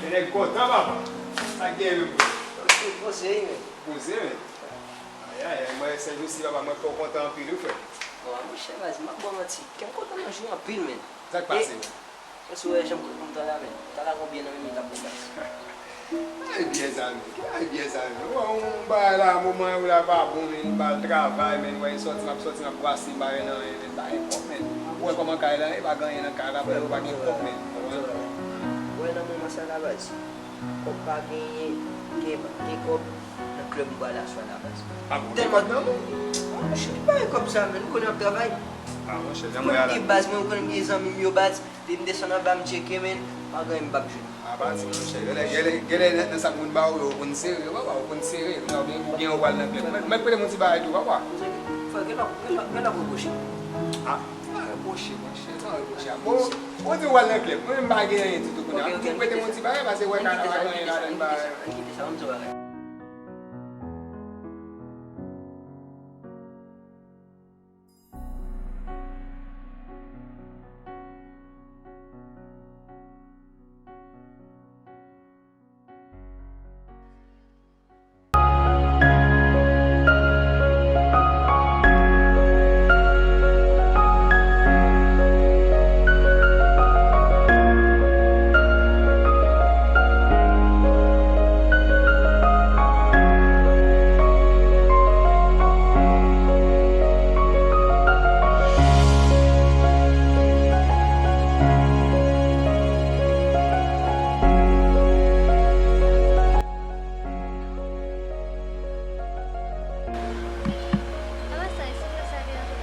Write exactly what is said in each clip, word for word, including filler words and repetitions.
Nèg kontan, papa. Sa k gen menm? Poze, men. Poze, men. Ayayay, mwen, sèjousi, papa, mwen fè w kontan anpil, wi, frè. Bon, monchè, baz, m ap ba w manti. Kè m kontan nan jou anpil, men. Sa k pase, men? Èske w wè jan m kontan la, men? Tala gon byen nan men m, li t ap pran baz. Ay, byen, zanmi. Ay, byen, zanmi. Ou wè, yon bagay la, moman yo la pa bon, men, m pa al travay, men, ou wè, sòti, m ap sòti, m ap brase, m pa gen anyen, men, m pa gen kòb, men. Ou wè kòman kay la ye, pa gen anyen nan kay la, frè, ou pa gen kòb, men. Ou wè, nan moman sa la, baz. Kòb pa genyen, gen, gen kòb nan klèb m pral aswè la, baz. Ah bon, gen kòb nan men w? Ah, monchè, li pa gen kòb sa, men, ou konnen m ap travay. Ah, monchè, jan m wè a la. Mwen, baz, mwen, ou konnen m gen zanmi m yo, baz. Depi m desann anba, m tcheke, men, pa gen anyen m p ap jwenn. Ah, pati, monchè. Genlè, genlè, genlè nan, nan sa moun ba w yo, ou konn sere yo, papa, ou konn sere. Kounye a ou gen, ou gen yon pral nan klèb. Mwen, mwen prete moun ti bagay tou, papa. Frè, genlè, genlè, genlè w repwoche. Ah, pa repwoche, monchè. Sa w repwoche a? Bon, ou di w al nan klèb. Mwen menm m pa gen anyen ditou kounye a. Ok, ok, m kite sa. Ou prete m yon ti bagay, paske wè kay la pa gen anyen ladan, m pa. Ann kite sa, ann kite sa, ann kite sa, ann kite sa.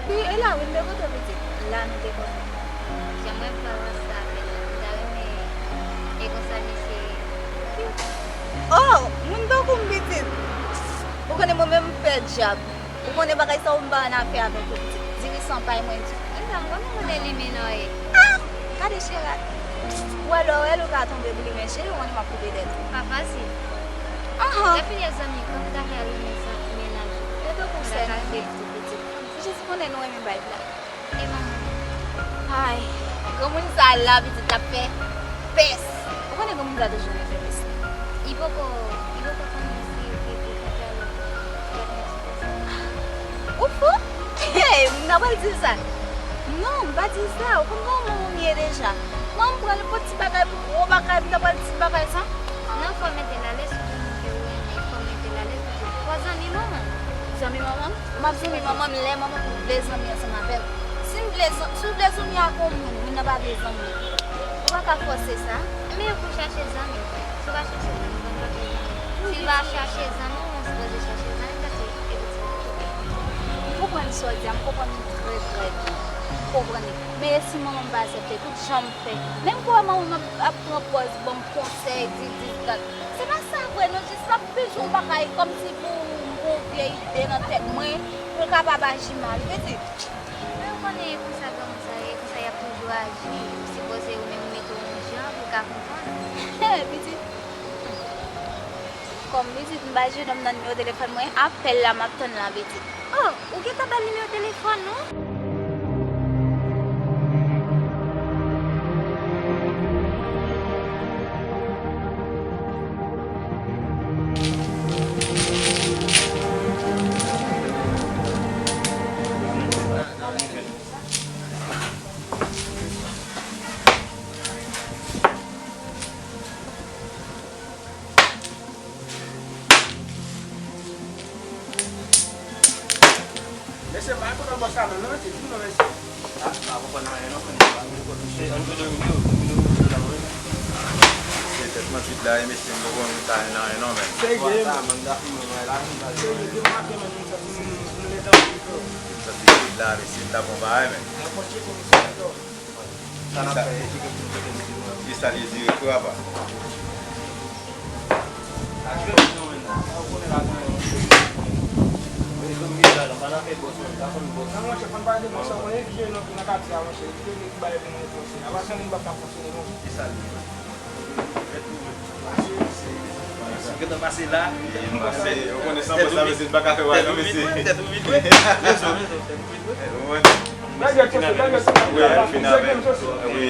Wi, e la wi, m te kote w pitit. La nou te konnen. Jan mwen pran sa apèl la, m ta renmen e konsa mesye. Oh, moun tankou m pitit. Ou konnen mwen menm m pè djab. Ou konnen bagay sa yo m pa annafè avèk yo pitit. Dirisan pay mwen di. Menm jan m konnen mwen de limen non e. Ah! Gade chera. Ou wè lè w wè l ou ka tonbe pou limen cheri, ou konnen m ap koupe tèt ou. Pa fasil. Ahan. Lè fini ak zanmi, kòman w ta fè al limen sa mennaj ou? Yo te konsèy mwen pitit. Jezi konnen nou renmen bay plat. E manman? Ay, granmoun sa la pitit l ap fè pès. Ou konnen granmoun sa toujou renmen fè pès. Li poko, li poko konnen si li te fè pè l, li t ap mèsi konsa. Ou fou? Hey, m ta pral di l sa. Non, m pa di l sa. Ou konn kòman manman m ye deja. Manman m pran nenpòt ti bagay pou gwo bagay, m ta pral di l bagay sa. Non, fò w mete l alèz, si w gen moun ke w renmen, fò w mete l alèz, paske twa zanmi manman m. Zanmi manman m? M ap zanmi manman m lè manman m vle zanmi ansanm avè l. Si m vle zan-, si w vle zanmi ak yon moun, moun nan pa vle zanmi w. Ou pa ka fòse sa. Men pou chache zanmi, frè. Si w pa chache zanmi, w pa ka fè zanmi. Si w pa chache zanmi, ou sipoze chache zanmi, paske e pou ti. M konprann sa w di a, m konprann li trè, trè byen. M konprann li. Men e si manman m pa aksepte, tout jan m fè. Menm pou wè manman m ap, ap pran pòz ban m konsèy, di dis dat. Se pa sa vre non, jis m ap bezwen yon bagay kòmsi pou m gen yon vye ide nan tèt mwen, pou l kapab aji mal, pitit. Men ou konnen e konsa granmoun sa ye, e konsa y ap toujou aji. Ou sipoze ou menm ou mete w yon jan pou w ka konprann. Pitit. Kòm pitit, m bay jenòm nan nimewo telefòn mwen, apèl la m ap tann la, pitit. Oh, ou gentan ba l nimewo telefòn ou? Mesye, m pa konprann bòs la menm non, mesye. Di m non, mesye. Ah, m pa konprann anyen non, frè. Mesye, ann jwe jònn yo, jònn yo, jònn yo la, wi. Se tèt mwen vid la, e mesye, m poko konn sa nan anyen non, men. Serye? Sa, man, m ta fimen mwen la, m ta jwe. Serye, di m maten, men, m santi m, m letan pito. M santi vid la, mesye, m ta pran bagay, men. Mwen konn tcheke misye pito. Sa n ap fè, e ki kote nou mete misye nou an? Ki sa li di, retou apa? Sa jwe misye w menm nan. Sa w konnen la, konnen misye. Mwen di zanmi la, la, pa nan fè bòs, mwen pa konn bòs. Non, monchè, fò n pale de bòs la, konnen ki jwe nan, nan katye a, monchè. Ki jwe ki bay pou moun fonksyone. Apa sa, nou pa ka fonksyone, non. Ki sa li di? Mèt ou menm. Pase, pase. Si w gentan pase la, pase. Ou konnen san bòs la, mesye, n pa ka fè bagay, non, mesye. Tèt ou vid, wi. Tèt ou vid, wi. Rezon, rezon, tèt ou vid, wi. Ou konprann? Wi, al final, men. Wi.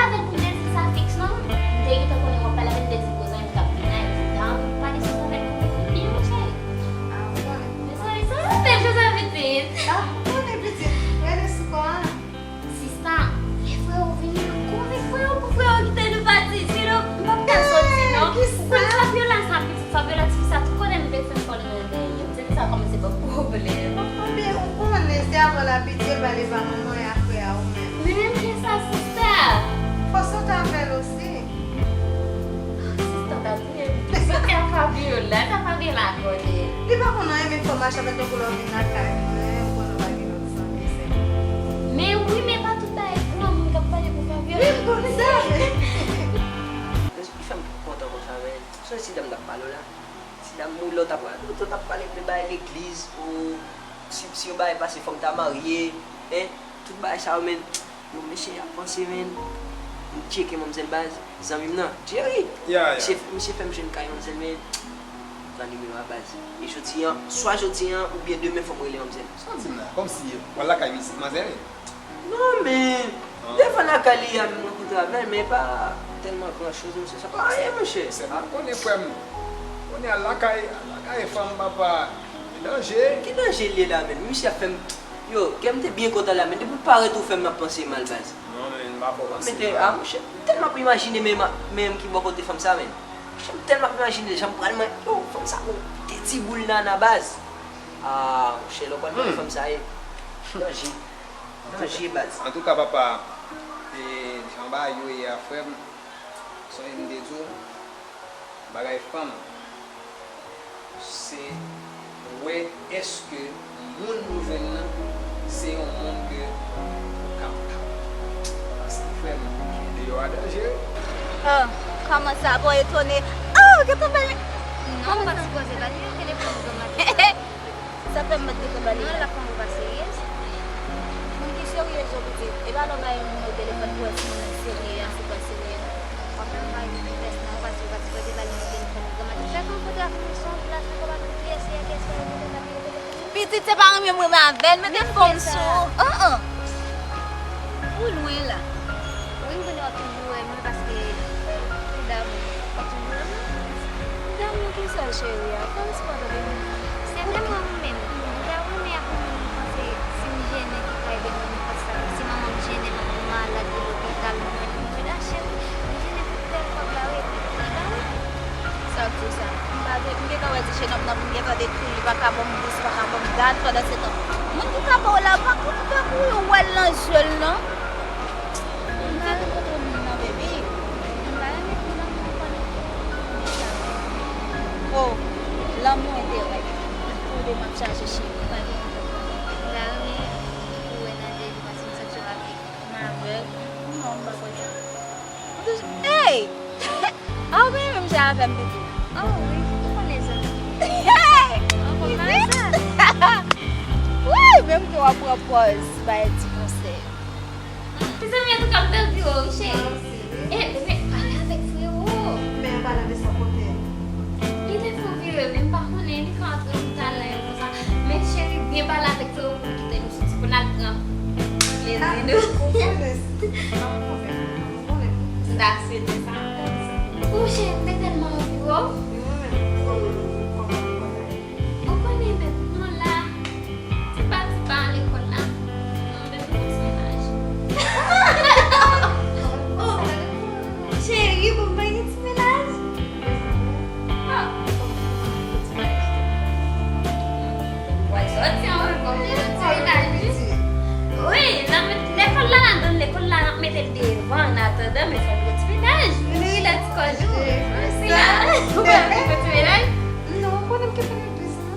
pale avè l pou m te di l sa fiks non. M te gentan konnen w ap pale avè l, m te di l gon zanmi m k ap vini a, epi dan, pa gen sou avè l pou m te di l byen, monchè. Ah, ou konnen. Mezanmi, sa bèl Jozè pitit. Ah, ou konnen pitit. Rele sou kò a. Sista, lè frè w vini, m ap kouri avèk frè w pou frè w kite nou pati. Sinon, m p ap ka soti non. Ou konn Fabiola sa, pitit Fabiola, tifi sa, tout kote m vle fè m kole nan dèyè. M di l sa kòm se pa pwoblèm. Ou konnen se avè w l abitye pale pa manman w e a frè a ou menm. Men menm jan sa, sista. Fò w sot avè l osi. Sista ta touye m. Soti ak Fabiola, sa Fabiola konnen. Li pa konn anyen, men fò mache avèk yon koulè vin lakay mwen, ou konn ou pa gen lòt santi, sè. Men wi, men pa tout bagay granmoun k ap pale pou Fabiola. Wi, m konn sa, men. Ki fè m kontan konsa, men. Sonje ti dam t ap pale w la. Ti dam moulò t ap pale, t ap pale de bagay legliz, ou si, si yon bagay pase, fò m ta marye, en. Tout bagay sa yo, men. Yo, mesye, y ap panse, men. M tcheke manmzèl baz, zanmi m nan, Jerry. Ya, ya. Misye, misye fè m jwenn kay manmzèl, men. Pran nimewo a baz. E jodi an, swa jodi an, oubyen demen, fò m rele manmzèl. Sa w di m la? Kòmsi w al lakay manzèl? Non, men. Devan lakay li a, m rankontre avè l, men pa tèlman gran choz, mesye. Sa pa anyen, monchè. Ou konnen, frè m. Konnen al lakay, al lakay fanm, papa. Danje. Ki danje l ye la, men? Misye ap fè m Yo, kè m te byen kontan la, men depi w parèt ou fè m ap panse mal, baz. Non, men m pa fè w panse mal. Mete, a, monchè, m tèlman ap imajine men, men ki bò kote fanm sa, men. Monchè, m tèlman ap imajine jan m pral mwen. Yo, fanm sa gon de ti boul nana, baz. A, monchè, lè w pral mwen fanm sa, e danje. Danje, baz. Antouka, papa, e jan bagay yo ye a, frè m, sonje m te di w, bagay fanm, se wè èske moun ou jwenn nan se yon moun ke ou kapab. Paske, frè m, deyò a danjere. Oh, kòman sa? Bon, etone. Oh, gentan bèl. Non, ou pa t sipoze ba li telefòn ou granmati. Sa fè m mèt gentan ba li. Non, l ap fè yon pa serye. Moun ki serye, jan w di. E pa lè w bay yon moun yon telefòn pou wè si moun nan serye, a se pa serye non. W ap fè m bay yon tès non, paske w pa t sipoze ba li yon telefòn. Granmati fè konn kontre ak nou sou yon plas, nou konn pa konn kiyès li a, kiyès ki al kontre l, li pa gen telefòn. Pitit, se pa renmen m renmen avè l, mete fò m sou ou. An, an. Ou lwen la. Wi, m konnen w ap toujou wè mwen paske ou damou. W ap toujou wè mwen. Damou ki sa, cheri a? Fò respè w tande m. Se vre mwen menm. M ta renmen ak yon moun m panse si m jennen ki ka ede mwen nan fas sa. Si manman m jennen, manman m malad, li lopital, m jwenn, m jwenn a chèf, m jennen pou pè kòb la, wi, epi li ba ou. Sa w di sa? M pa vle, m gentan wè ti jenòm nan, pou m gentan detwi l, li pa ka ban m bous, li pa ka ban m gad pandan se tan. Moun ki ka ba w la, pa kou, pa kou, ou wè l nan je l, non. M pa vle konprann. M ap chache cheri, m pa gen yon lòt kote. M ta renmen pou wè Nadège paske m santi w avèk m avèg. Non, m pa kwè sa. Hey! A, ou konn menm jan avè m, pitit? Oh, wi, ou konnen zanmi. Hey! An konn pa sa. Woy, menm ke w ap pran pòz bay ti konsèy. Mezanmi, antouka, m te vire w, cheri. E, bebe, pale avèk frewo. Men pale de sa kote? Li te fè yon vire, men m pa konnen, li ka antre nan talan yo konsa. Men cheri, byen pale avèk frewo pou l kite nou soti, pou n al pran plezi nou. Ou konnen, m ap konfèt nou, ou konnen. M ta swete sa. Ou cheri, m te tèlman anvi wè w. Ou konnen, bebe, nou la. Tipa, tipa lekòl la. Mwen menm, mwen ti menaj. Oh, cheri, bon, mwen gen ti menaj. Oh. Wè, sòti an, mwen, bon, mwen gen ti menaj, wi. Wi, nan lekòl la, nan lekòl la, n ap mete l devan, an atandan, men fò l gen ti menaj. Wi, let's go, cheri. Ou pa gen ti menaj? Non, mwen menm ki fè legliz la.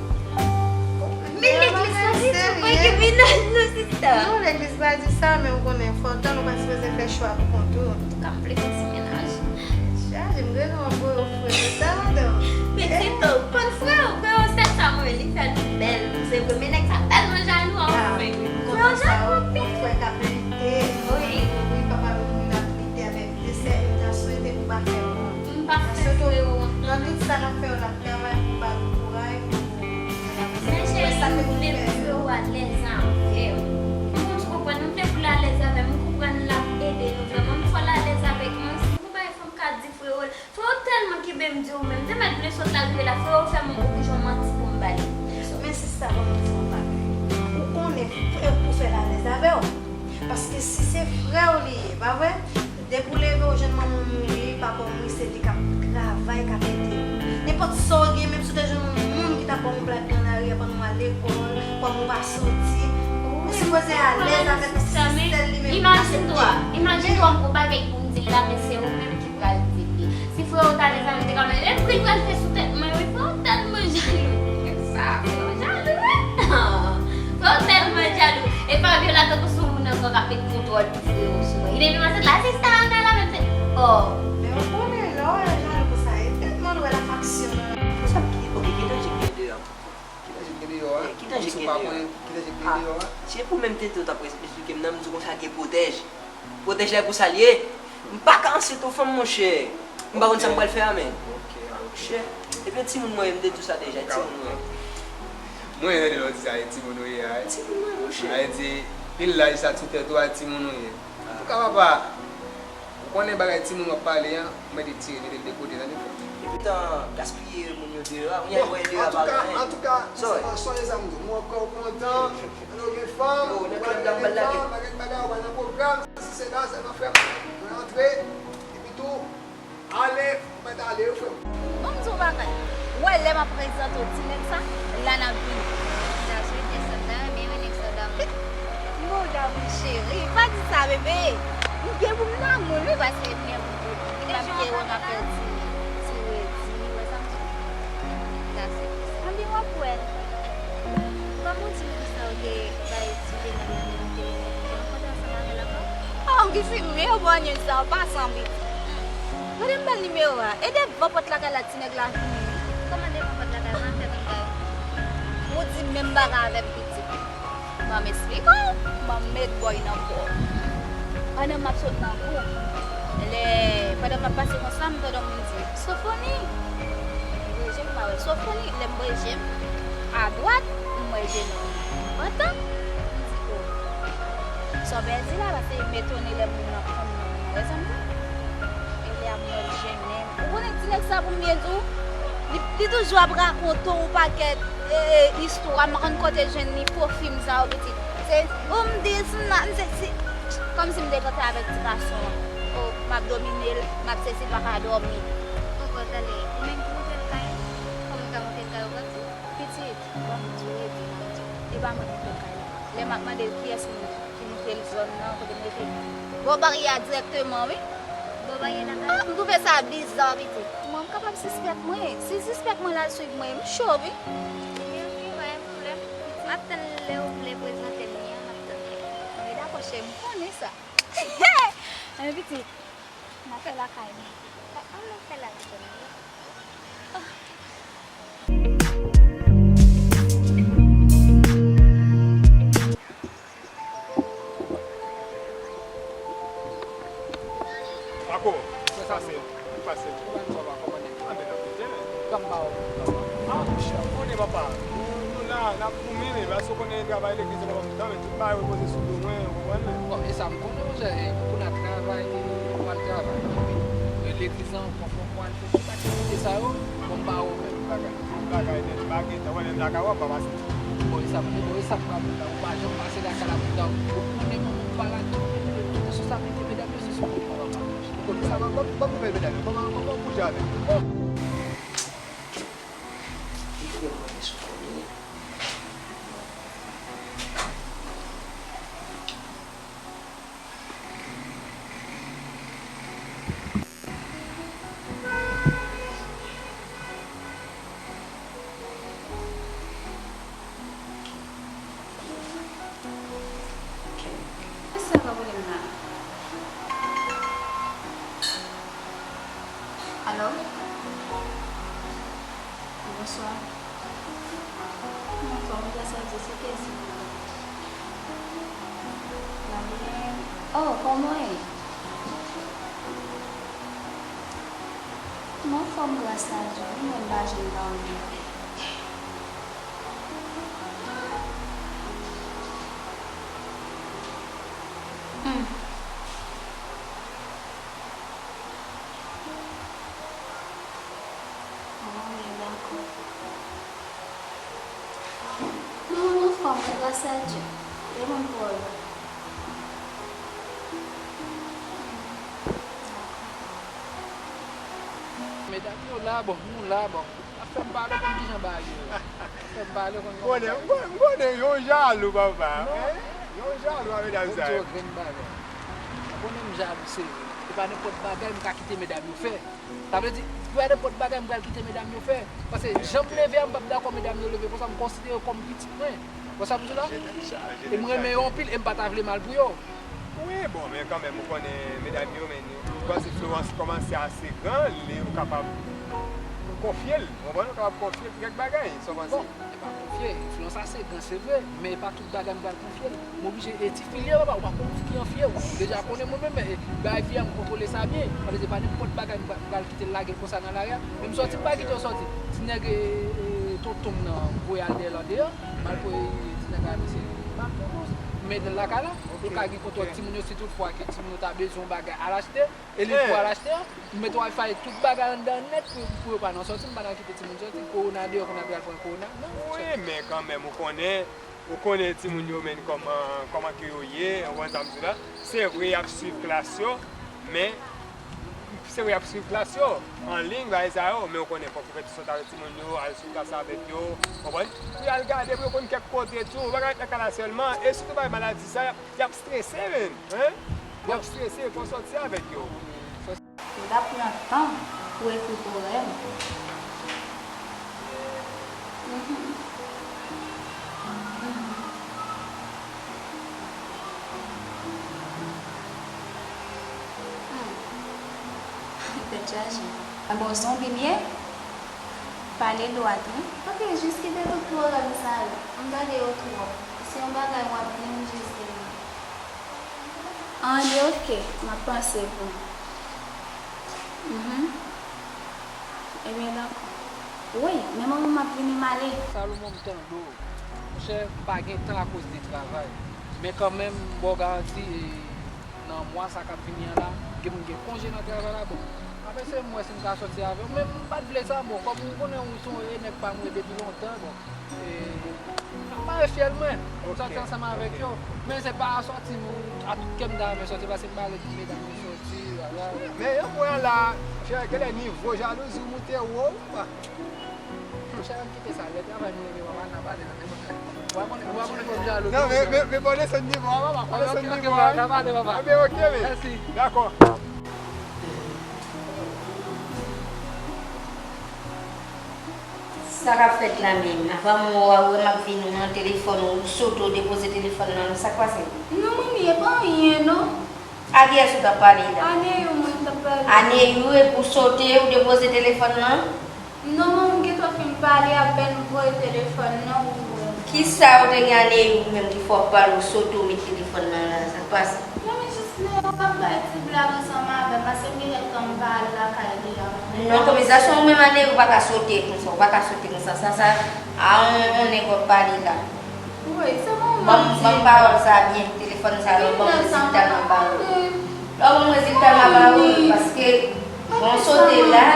Men legliz pa di tou, mwen ki menaj nou, sista. Non, legliz pa di sa, men ou konnen, fò w tann, ou pa sipoze fè chwa pou kont ou. Antouka, m vle fè ti menaj. Chaje, m rele w anvoye w frè, sa madanm. Men se tou, konn frè w, frè w, sèl sa mwen, li fè l bèl. Se vre, men nèg sa tèlman jalou, anfen. Frè w jalou anpil. Frè k ap lite, wi, papa m ap lite avèk de sè, m ta swete pou pa fè bon. M pa fè frè w anpil. Nan tout sa n ap fè yo, n ap travay pou ba nou kouraj, pou Men cheri, m vle pou yo alèz avè w. Ou konn, ou konprann, m vle pou l alèz avè m. M konprann l ap ede nou vrèman. M fò l alèz avèk mwen. Si pou bay fanm ka di freo l. Freo tèlman kenbe m di ou menm. Te mèt vle sot la rive la. Freo fè m yon okizyon manti pou m ba li. Men sista, ban m di w yon bagay. Ou konnen freo pou fè l alèz avè w. Paske si se frè w li ye, pa vre? Depi w leve, w jwenn manman w mouri, papa w mouri, se li k ap travay, k ap ede w. Nenpòt sa w gen, menm si w te jwenn yon moun ki t ap ba w yon plat nan lari a pandan w al lekòl, kòm ou pa soti, ou sipoze alèz avè l paske se sèl li menm ki ka soti. Imajine twa, imajine twa m gon bagay pou m di l la, men se ou menm ki pral di li. Si frè w ta desann, li te ka mande, e pri l pral fè sou tèt mwen, wi, frè w tèlman jalou. Sa, frè w jalou, wi. Frè w tèlman jalou. E Fabiola tankou se yon moun ankò k ap met kontwòl pou frè w sou mwen. Li te vin pase la, sista Ana la menm se, oh. Men ou konnen, lè w wè jalou konsa, e tèlman l wè la faksyon nan. Sa ki, ok, ki danje k gen deyò? Ki danje k gen deyò a? Ki danje k gen deyò a? Ki danje k gen deyò a? Se pou menm tete w t ap esplike m nan, m di w konsa gen pwotèj. Pwotèj la pou sa l ye. M pa ka ansent yon fanm, monchè. M pa konn sa m pral fè a, men. Ok, ok. Monchè. Epi timoun mwen, m te di w sa deja, timoun mwen. Mwen, lè w di sa, e timoun ou ye a. Timoun mwen, monchè. A di, pil laj sa sou tèt ou a, timoun ou ye. Antouka, papa, ou konnen bagay timoun w ap pale a, ou mèt retire, mete l de kote, tande frè m. Epi tan gaspiye moun yo deyò a, ou nye voye deyò a pa gen anyen. Antouka, antouka, sonje sa m di w, mwen kwè w kontan. Lè w gen fanm, ou pral gen fanm, bagay bagay, ou pral nan pwogram, sesi sela, sèlman frè m, mwen antre, epi tou, ale, ou mèt ale wi frè m. Ban m di w bagay, ou wè lè m ap prezante w ti nèg sa, la n ap vini. Sa sou nèg sa, m ta renmen wè nèg sa damou. Bon damou cheri, pa di sa bebe, m gen pou m damou l wi, paske m gen pou m, m ap gen wè m ap pèdi ti redi, ou wè sa m di w? Sa se pou sa. Anben w ap wè l. Kòm ou di m konsa ou te bay ti Venal la, men ou te, ou te rankontre ansanm avè l ankò? Oh, m gen ti meyè bon nèg sa, an pasan, pitit. Gade m ba l nimewo a. E devan pòt lakay la, ti nèg la vini, wi. Kòman devan pòt lakay la, m ap fè konn kay? Ou di menm bagay avè m, pitit. Ban m esplike w, ban m met bòy nan kò w. Pandan m ap sot nan kou, lè, pandan m ap pase konsa, m tande yon moun di, Sofoni! M voye je m, m pa wè Sofoni. Lè m voye je m, adwat, m wè jenou. Pantan, m di, o, sa w pèdi la, paske m etone lè moun nan konn non m, ou wè sa m di w? E lè a m wè l jennen. Ou konnen ti nèg sa pou m byen di w, li, li toujou ap rakonte w yon pakèt, e, e, istwa, m pa konn kote l jwenn li, pwofim sa yo, pitit. Se, o, m dis, m nan, m sesi. Kòmsi m dekante avèk ti gason an. O, m ap domine l, m ap sesi, l pa ka dòmi. Ankò talè, ou menm ki monte l kay? Kòman w ka monte l kay ou pati? Pitit, ban m di w, epi m ap di w. E pa mwen ki monte l kay la. Lè m ap mande l kiyès moun ki montre l zòn nan, kote m rete. Bò baryè a dirèkteman, wi. Bò baryè lakay? Ah, m twouve sa biza, pitit. Mwen, m kapab sispèk mwen. Si l sispèk mwen, l al swiv mwen, m cho, wi. Ebyen, ok, wè. M konnen sa. Anben pitit, n a fè lakay nou. An nou fè lakay nou. Ako, pase, pase. Kòman nou, papa, kòman nou? Anben, n ap byen, men. Kòman ba ou? Ah, monchè, ou konnen, papa. Nou, nou la, n ap goumen, men, paske ou konnen travay legliz la pa fè tan, men tout bagay repoze sou do mwen, ou konprann, men. Bon, e sa m konnen, monchè, e pou n al travay, e pou al travay. E legliz la ankò, fò pou al fè tout aktivite sa yo, bon, m ba ou menm bagay. Tout bagay nèt, pa gen tan, wè, menm lakay w ap pa pase. Bon, e sa m di, bon, e sa k pral pou la, ou pa janm pase lakay la pou ta, ou konnen manman m pa la, tout responsabilite medam yo se sou kont mwen, papa. Ou konn sa, ban, ban, ban m nouvèl medam yo. Kòman, kòman w koute avè yo? Bon. Li vrèman gen sou kò li wi. Kisa pwoblèm nan? Alo? Bonswa. Mwen anfòm, gras a Dye, se Kezi. Mwen byen. Oh, kòman w ye? Mwen anfòm, gras a Dye, wi, mwen pa janm pa anyen. Hmm. Ah, wi, dakò. Non, mwen anfòm, wi, gras a Dye. E mwen pou ou? Medam yo la, bon, nou la, bon. Ap fè m pale konn kijan bagay yo ye. Ap fè m pale konn kijan bagay yo ye. M konnen, m konnen, m konnen, yo jalou, papa. Non. Yon jalou a medam sa yo. Bon, m di w grenn bagay. Ou konnen m jalou, se vre. E pa nenpòt bagay m ka kite medam yo fè. Sa vle di, se pa nenpòt bagay m pral kite medam yo fè. Paske jan m leve a, m p ap dakò medam yo leve konsa, m konsidere yo kòm pitit mwen. Ou wè sa m di w la? E m renmen yo anpil, e m pa ta vle mal pou yo. Wi, bon, men kanmenm, ou konnen, medam yo, men, m panse Florence kòmanse ase gran, li, ou kapab konfye l, ou konprann? Ou kapab konfye l pou kèk bagay, sa w panse? Bon, e pa konfye, Florence ase gran, se vre, men e pa tout bagay m pral konfye l. M oblije, e ti fi l ye, papa, ou pa konn ki jan fi ye, ou deja konnen mwen menm, e, bagay fi a, m kontwole sa byen. Sa vle di, e pa nenpòt bagay m pral, m pral kite l lage l konsa nan lari a. Men m sòti, m pa kite yo sòti. Ti nèg, e, e, tonton m nan, m voye al dèyè l andeyò, m al voye ti nèg la, misye, m pa konn, m ede l lakay la. Yo ka gen kontwòl timoun yo, si tout fwa ke timoun yo ta bezwen yon bagay, al achte, e li pou al achte, m met Wi-Fi tout bagay anndan nèt pou, pou yo pa nan sòti, m pa nan kite timoun sòti, kowona deyò, kowona pral pran kowona. Non, wi, men kanmenm, ou konnen, ou konnen timoun yo, men kòman, kòman ke yo ye, ou konn sa m di la. Se vre, y ap swiv klas yo, men se vre, y ap swiv klas yo an liy, bagay sa yo, men ou konnen fòk ou fè ti sòt avèk timoun yo, al sou klas avèk yo, konprann? Pou y al gade, pou yo konn kèk kote tou, ou pa ka ret nan kay la sèlman, e sitou bay maladi sa, y ap, y ap strese, menm, en? Y ap strese, fò w sòti avèk yo. Ou ta pran tan pou ekri pwoblèm. Mhm. Mhm. Hmm. Tèt chaje. Bon, zonbi m ye? Pale dwat, wi. Ok, jis kite tout pwoblèm sa yo. M tande yo twòp. Si yon bagay w ap di m, jis di m. Anyen, ok, m ap panse pou ou. Mhm. Ebyen, dakò. Wi, men manman m ap vini, m ale. Salomon, m tande w. Monchè, m pa gen tan akoz de travay. Men kanmenm, m ba w garanti, e, nan mwa sa k ap vini an la, gen moun gen konje nan travay la, bon. Apre se m wè si m ka sòti avè w, men m pa t vle sa, bon, kòm ou konnen ou se yon nèg pa m wi depi lontan, bon. E, m ap mare fyèl mwen, m sòti ansanm avèk yo. Men se pa sòti m, a tout kè m ta renmen sòti, paske m pa vle tout medam yo sòti, bagay. Men yon pwen la, fyèl, genlè nivo jalouzi w moute wo, wi. Monchè, ann kite sa, lè travay nou renmen, papa, n a pale nan nenpòt lè. Ou pa konnen, ou pa konnen fò m jalou. Non, men, men, men pa desann nivo a, papa, pa desann nivo a. Ok, ok, papa, n a pale, papa. Anben, ok, men. Mèsi. Dakò. Sa k ap fèt la menm? Apa m wè w ap vin ou nan telefòn ou, ou sote ou depoze telefòn nan, sa k pase? Non, manmi, e pa anyen, non. A kiyès ou t ap pale la? A Neyou mwen m t ap pale. A Neyou, epi ou sote, ou depoze telefòn nan? Non, manmi, m gentan fin pale, apèn m voye telefòn nan, ou wè. Kisa ou te gen a Neyou menm ki fè w ap pale, ou sote, ou met telefòn nan la, sa k pase? Manmi, jis Neyou k ap bay ti blag ansanm avè m, paske m gentan pale lakay li a. Non, konbizasyon ou menm a Neyou, ou pa ka sote konsa, ou pa ka sote konsa, sa, sa, a yon, yon nèg w ap pale la. Wi, se manman m di. Ban m pawòl sa byen, telefòn sa, lè w ban m rezilta m ap ba ou. Lè w ban m rezilta m ap ba ou, paske bon sote la.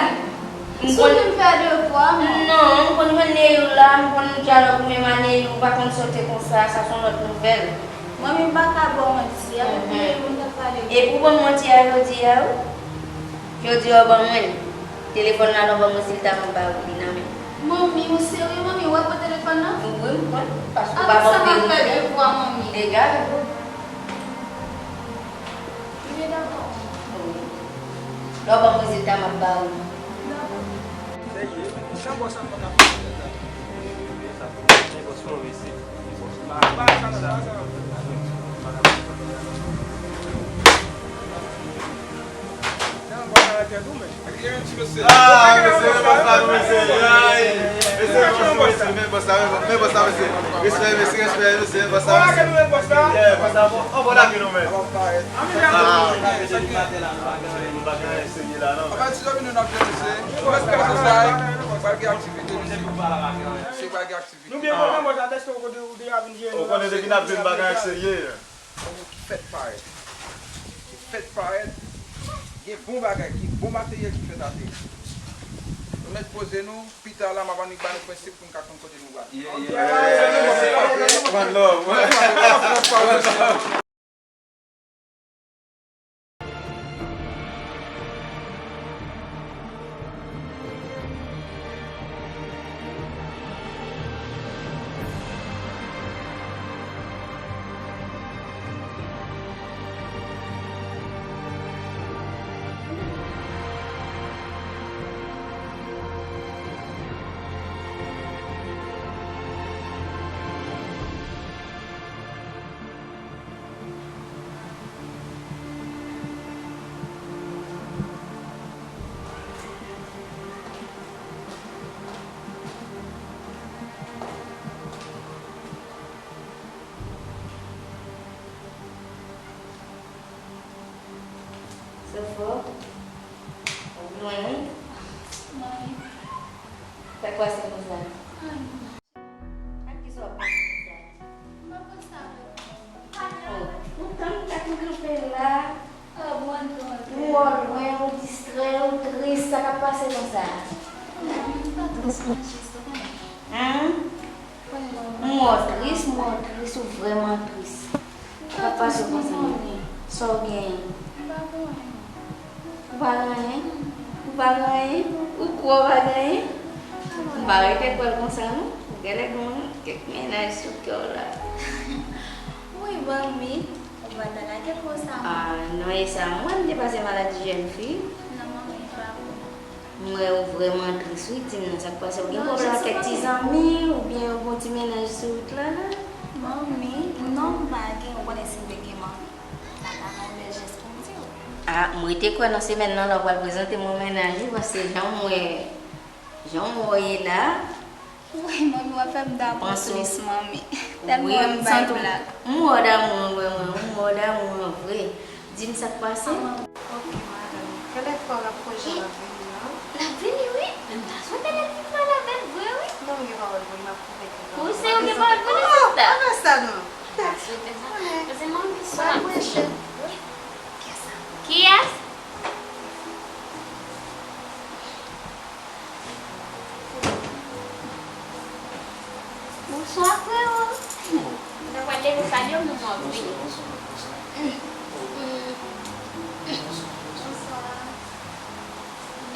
Si w vin fè devwa, non, m konn jwenn Neyou la, m konn dyalòg ou menm a Neyou, ou pa konn sote konsa, sa se yon lòt nouvèl. Manmi, m pa ka ba w manti, avèk Neyou m t ap pale. Epi w ban m manti a jodi a, wi. Jodi a w ban mwen l. Telefòn la, lè w ban m rezilta m ap ba ou li nan men. Manmi, ou serye, manmi? Ou wè pran telefòn nan? Wi, m konn. Paske ou pa ban m verite. Degaje w. Wi, lè w ban m rezilta m ap ba ou. Dakò. Ah, mesye, men bòs la, mesye. Ay, mesye, men bòs la, mesye, men bòs la, men bòs la, mesye. Respè, mesye, respè, mesye, men bòs la, mesye. Yeah, bòs la, bon, on bon la ki nou, men. Ah, bagay serye la, non, men. Avan ti domino n ap fè, mesye. Respè, mesye. Pral gen aktivite, mesye. Se pral gen aktivite. Nou byen kontan, bòs la, dèske ou kote ou deja vin jere nou. Ou konnen depi n ap jwenn bagay serye. Fèt parèt. Fèt parèt. Gen bon bagay, gen bon materyèl ki fèt ateri. Nou mèt poze nou, pita la, m ap annik ba nou prensip pou n ka konn kote nou pral. Yeah, yeah, yeah. One love. Sa fò? Ou lwen, wi. Mwen. Sa k pase konsa? Ak kisa w ap pale konsa? M pa panse avèk ou. Oh, poutan m t ap kanpe la. Ou wè w lwen, ou distrè, ou tris, sa k ap pase konsa? M pa tris, mwen jis, ou konnen. Hen? M wè w tris, m wè w tris, ou vrèman tris. Sa k ap pase w konsa menm? Sa w genyen? M pa gen anyen. Ou pa gen anyen? Ou pa gen anyen? Ou kwè w pa gen anyen? M pa rete kwè l konsa non. Ou genlè gen kèk mennaj sou kè w la. Wi, manmi. Ou pa ta lage konsa, non. Ah, non, e sa m wè, m te pase maladi jèn fi. Non, manmi, pa vre. M wè ou vrèman tris wi, di m non, sa k pase? Ou gen pwoblèm ak kèk ti zanmi, oubyen ou gen yon ti mennaj sou wout la la? Manmi, non, m pa gen, ou konnen si m te gen manmi, m ta ka fè yon bèl jès pou m di w. Ah, m rete kwè nan semèn nan la, ou pral prezante m yon mennaj wi, paske jan m wè, jan m wè w ye la, Wi, manmi, w ap fè m damou w plis, manmi. Tèlman w wè m bay blag. M wè w damou an vre, mwen. M wè w damou an vre. Di m sa k pase. Ah, manmi. Ok, madanm. Genlè frè w la poko janm ap vini, non? L ap vini, wi. Men m ta swete l ap vin pale avè l vre, wi. Non, m gen pawòl pou li, m ap pwouve ke l. Ou se ou gen pawòl pou li, sista? Oh, pa fè sa, non. Paske manmi sou la. Kiyès? Bonswa, freo. Mwen pral leve salye w, men mwen ap vini. Bonswa.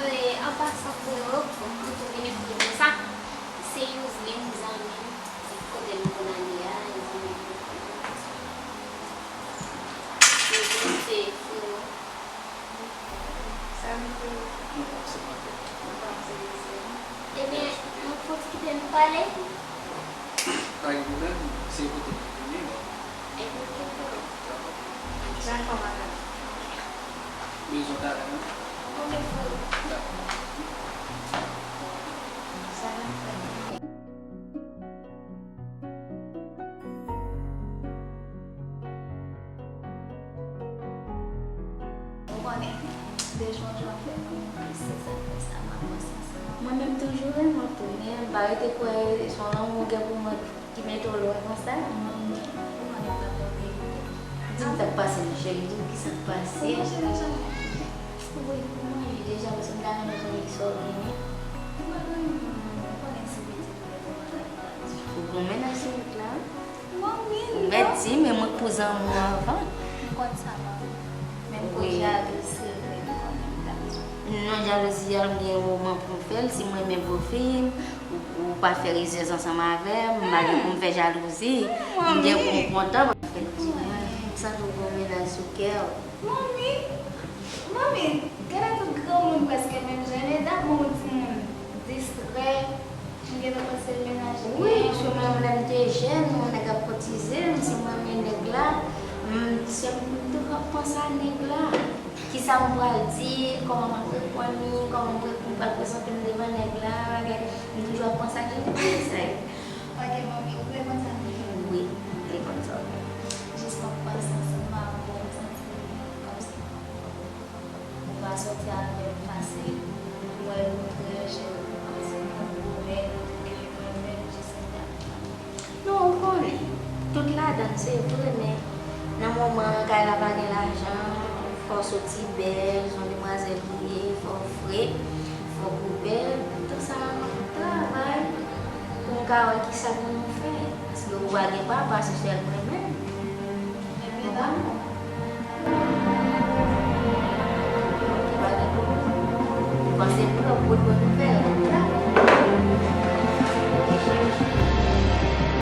E, an pasan, freo, mwen tou vini pou di w sa. Se Youzlin, zanmi m. Kote nou konn ale a, zanmi m. Se, se, freo. Sa nou fè? Nou panse mwen fè. Nou panse mwen fè. Ebyen, nou Ou te kite m pale? Pa gen pwoblèm, se kote m vini. Dakò. Dakò, madanm. Bezwen talè, non? Ok, frè. Dakò. Sa n ap fè? Ou konnen, de jou an jou ap fè mwen plis, se sa k fè sa m ap panse ansanm. Mwen menm toujou renmen w tou, men m pa rete kwè se yon lanmou w gen pou mwen ki mete w lwen konsa. Mwen, ou konnen m pa twò verite. Di m sa k pase, mon cheri, di m ki sa k pase. Ou panse deja? Wi, m manje deja, paske m ta renmen konnen ki sa w vini. Ou pa gen moun, ou konnen se pitit mwen, ou pa ka di. Ou gon mennaj sou wout la wi. Ou mèt di, men mwen k pou zanmi w avan. M konn sa, manmi. Men m gon jalouzi vre, m konnen m gason. Non, jalouzi a, m gen woman pou m fè l. Si m renmen pwofil, ou, ou pa fè rizyèz ansanm avè m, m pa gen pou m fè jalouzi. M gen pou m kontan. Fè l di mwen, m santi w gon mennaj sou kè w. Manmi, manmi, gade tout granmoun prèske menm jan, e dat mwen yon timoun distrè, m gentan panse l mennaj li. Wi, paske mwen menm lè m te jèn, yon nèg ap koutize m, si m renmen nèg la, m, se m, m toujou ap panse a nèg la. Kisa m pral di, kòman m ap reponn li, kòman m pre-, m pral prezante m devan nèg la, bagay, m toujou ap panse a jan de bagay sa yo. Ok, manmi, ou vle konn sa m vle? Wi, m vle konn sa w vle. Jis m ap panse ansanm avè w, m santi kòmsi ou pa sòti avè m fasil, m wè nou trè jèn, kòmsi nou gwo, men nou te mwen menm jis m t ap tann. Non, ou konnen, tout ladann se vre, men nan moman an, kay la pa gen lajan, fò w soti bèl, se yon demwazèl ou ye, fò w fre, fò w gwo bèl, tout sa travay pou m ka wè kisa pou nou fè. Paske ou pa gen papa, se sèl mwen menm. Ebyen, dakò. Ou pa gen papa. Ou panse m lòk bout bon.